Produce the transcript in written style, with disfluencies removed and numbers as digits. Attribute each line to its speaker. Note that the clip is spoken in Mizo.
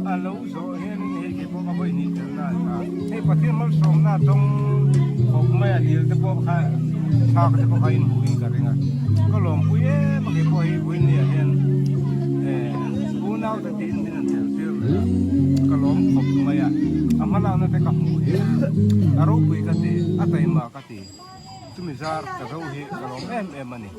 Speaker 1: A lo zawh hianin hei ke pawh ka vawi hnih tel na a ni a, hei Pathian malsawmna dawng khawp mai a dil te pawh kha thlak te pawh kha inhmuh in ka ring a, ka lawmpui em a ke pawh hi vawi hnih ah hian eh unau te tiin min an tel tir leh a, ka lawm khawp mai a, a hmalakna te ka hmuh hi a ropui ka ti, a taima ka ti, chumi zar ka zo hi ka lawm em em a ni.